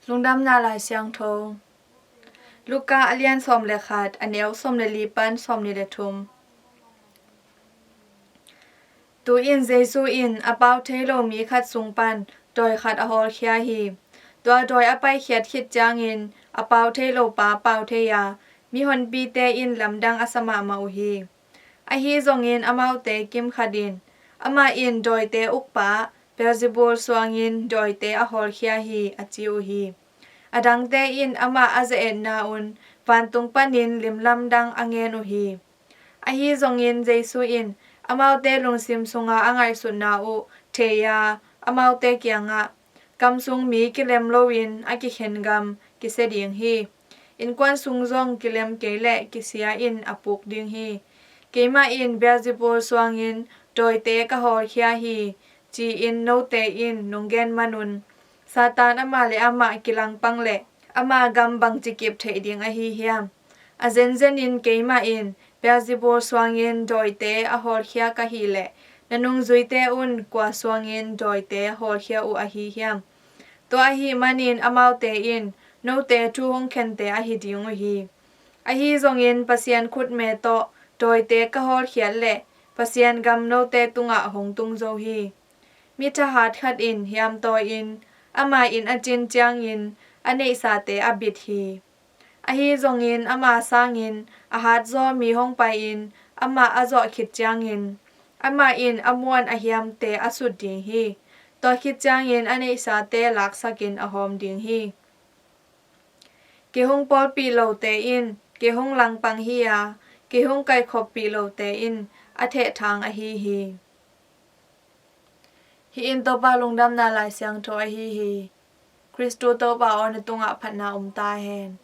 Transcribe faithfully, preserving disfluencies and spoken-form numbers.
Lungdamna Lai Siangtho. Luka a lian sawm le khat, a neu sawm le li pan sawm ni le thum. Tu-in Jesu in a pau thei lo mi khat sung pan dawi khat a hawlkhia hi. Tua dawi a paikhiat khit ciangin a pau thei lo pa pau thei a, mihonpite in lamdang a sa mahmah uh hi. Ahi zongin amaute kim khat in, "Amah in dawite ukpa Beelzebul suangin dawite a hawlkhia hi," a ci uh hi. A dangte in amah a ze-etna un vantung panin limlamdang a ngen uh hi. Ahi zongin Jesu in amaute lungsim sunga a ngaihsutna uh thei a, amaute kiangah, "Kam sung mi kilem loin a kikhen gam kisia ding hi. Innkuan sung zong kilem kei leh kisia in a puk ding hi. Keimah in Beelzebul suangin dawite ka hawlkhia hi, ci-in note in nong gen manun, Satan amah le amah kilangpang leh ama gam bangci kip theih ding ahi hiam? A zenzenin keimah in Beelzebul suangin dawite a hawlkhia ka hih leh, na nungzuite un kua suangin dawite hawlkhia uh ahi hiam?" Tua ahih manin amaute in note thu hong khente ahi ding uh hi. Ahi zongin Pasian khutme tawh dawite ka hawlkhiat leh Pasian gam note tungah hong tung zo hi. Mi thahat khat in hiam tawi-in ama inn a cin ciangin a neihsate a bit hi. Ahi zongin ama sangin a hatzaw mi hong pai-in amah a zawh khit ciangin, amah in a muan a hiamte a sut ding hi. Tua khit ciangin a neihsate laksakin a hawm ding hi. Kei hong pawlpih lote in kei hong langpang hi a, kei hong kaikhoppih lote in a thehthang ahi hi. Hih in Topa Lungdamna Lai Siangtho ahi hi. Khristu Topa aw, na tungah phatna om ta hen.